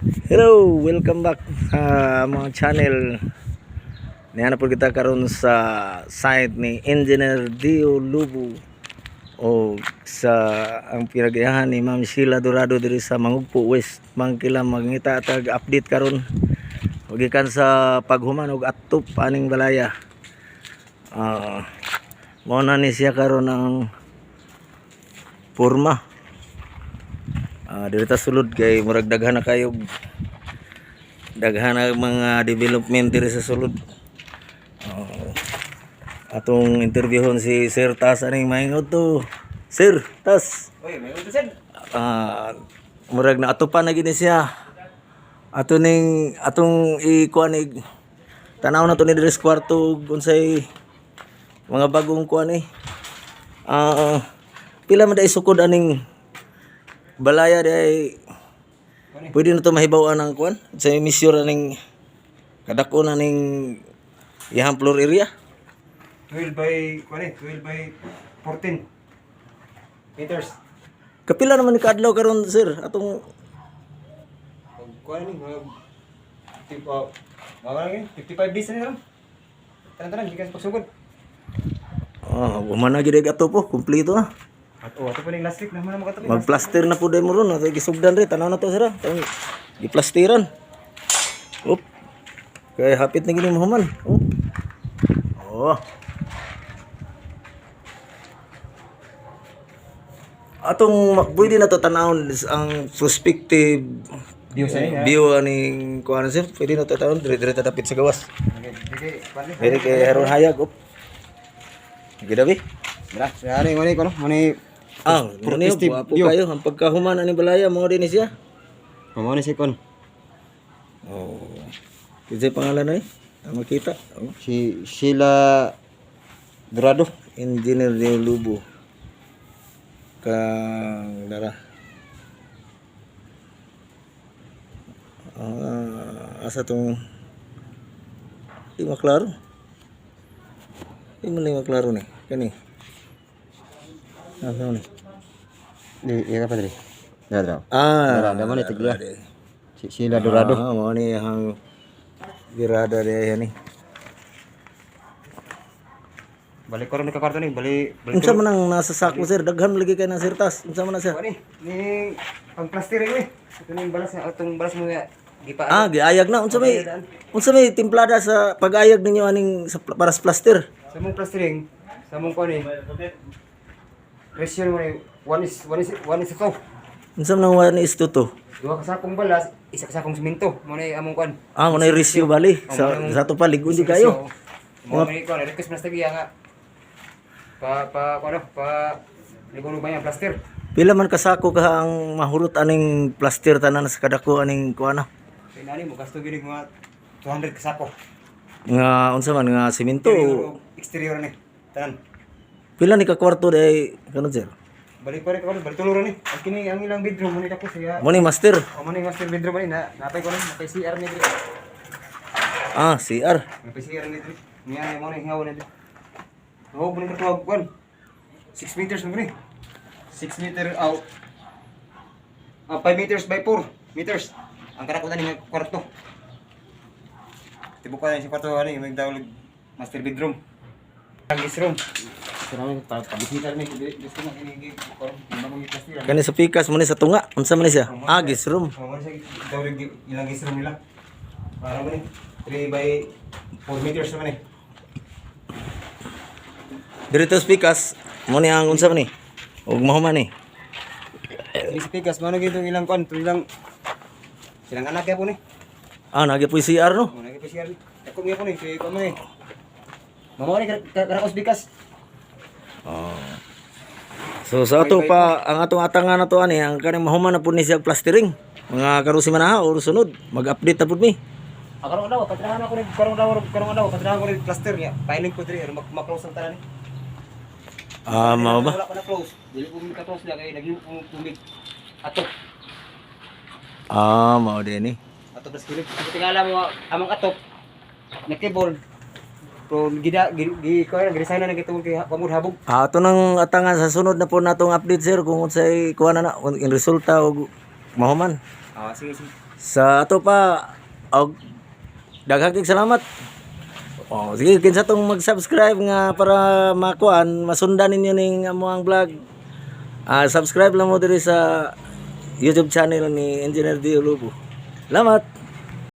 Hello, welcome back sa mga channel. Niana po kita karon sa site ni Engineer Dio Lubo o sa ang pinagayahan ni Ma'am Sheila Dorado diri sa Mangugpo West. Mangkila mangita tag update karon. Gikan sa paghuman og atop aning balaya. Mao na ni siya karon ang porma. Diri ta sulod kay murag daghan na kayo, daghan na mga development diri sa sulod. Atong interviewon si Sir Tas aning mahingod to. Sir Tas. Oy, may utusan. Murag na atupan na gini siya. Ato ning atong ikuan ni tanaw na to ni diri sa kwarto ug unsay mga bagong kuan eh. Pila man dai sukod aning balaya dai? Pwede na to mahibaw-an ang kuan sa measure aning kadako na ning iyang floor area. 12 by, kuan eh, 12 by 14 meters. Kapila naman ni kaadlaw karon, sir, atong Pag kuan ni mga tipo mga ano yun, 55 days na ni ron. Tanan-tanan gikan sa pagsugod. Ah, human na gid ato po, kumpleto na. At oh, ato pa ning last week na man mo kato. Magplaster na po dahil mo ron. Ato gisugdan rin. Tanaw na to sir. Tanaw. Giplasteran. Oop. Kaya hapit na gini mahuman. Oh. Oh. Atong pwede na to tanawon ang prospective View sa niya. View aning kuan, sir. Pwede na to tanawon dire dire ta dapit sa gawas. Okay, okay, kuan ni. Pwede kay haron hayag. Op. Gidabi. Bra, sa ani mo ni kuno, mo ni Ah, mo ni Prospective gwapo view. kayo ang pagkahuman ani balaya mo din siya. Mo ni si kuan. Oh. Kinsa pangalan ay? Tama kita. Oh. Si Sheila Dorado. Engineer de Lubo. Kang dara. Asa tong di maklaro. Di man ni maklaro ni. Kani. Asa ni? Di iya ka pa diri. Dara. Ah, Dara mo ni tigla. Si Sheila Dorado. Ah, mao ni ang birada diya ni. Balik ko ron ka kwarto ni, balik balik. Unsa man ang nasa sako, sir? Daghan lagi kay na sir tas. Unsa man na, sir? Kuan ni, ni pang plastering ni. Ito ning balas nga atong balas mo nga gipa. Ah, giayag na. Unsa may timplada sa pag-ayag ninyo aning sa, para sa plaster? Sa mong plastering, sa mong kuan ni. Ratio mo ni 1 is 1 is 1 is 2. Unsa man ang 1:2? Duha ka sakong balas, isa ka sakong simento. Mo ni among kuan. Ah, mo na ratio bali. Sa ato pa ligon di kayo. Mo ni kuan, request man sa tagiya nga pa pa kuan pa ligon ba yung plaster. Pila man kasako ka ang mahurot aning plaster tanan sa kadako aning kuan na? Kay nani mo gasto gyud mga 200 ka sako. Nga unsa man nga simento? Exterior, exterior ni. Tanan. Pila ni ka kwarto day kanon, sir? Balik pa rin ko, balik tulo ni. Ang kini ang ilang bedroom mo ni dako siya. Mo ni master. O mo ni master bedroom ni na napay ko ni, napay CR ni diri. Ah, CR. Napay CR ni diri. Niya mo ni hingaw ni diri. Oh, mo ni tuwag kwan. 6 meters mo ni. 6 meter out. 5 meters by 4 meters. Ang karakutan ni nga kwarto. Tibok ka sa kwarto ani may dawag master bedroom. Ang guest room. Sa namin pa bisita ni gusto mo kini ko mo plaster. Kani sa pikas mo ni sa tunga. Unsa man ni siya? Ah, guest room. Oh, mo siya dawag ilang guest room nila. Para mo ni 3 by 4 meters naman eh. Diri to sa pikas mo ni ang unsa man ni? Ug mahuman ni. Diri sa pikas mo gito ilang kwan, ilang silang anak ya po ni. Ah, nagi po CR no. Mo nagi pa siya. Dako nga po ni kay kamo ni. Mamo ni karakos bikas. So sa ato pa ang atong atangan na to ani ang kaning mahuman na pud ni siya plastering. Mga karon si manaha or sunod mag-update na pud mi. Ah, karong adlaw patrahan ako ni karong adlaw patrahan ko ni plaster niya. Piling ko diri ma-close ang tanan ni. Ah, mao ba? Wala pa na close. Dili ko ka close na kay naging tumig. Ato. Ah, mao din ni. Ato tas kilid. Ang tingala mo among atop. Nakibol. Pero gida gi gi ko na gidesign na gitungod kay pamud habog. Ah, ato nang atangan sa sunod na po natong update, sir, kung unsay kuha na na in resulta og mahuman. Ah, sige, sige. Sa ato pa, og daghang kay salamat. Oh, sige, kinsa tong mag-subscribe nga para makuan, masundan ninyo ning amoang vlog. Ah, subscribe lang mo diri sa YouTube channel ni Engineer Dio Lubo. Salamat.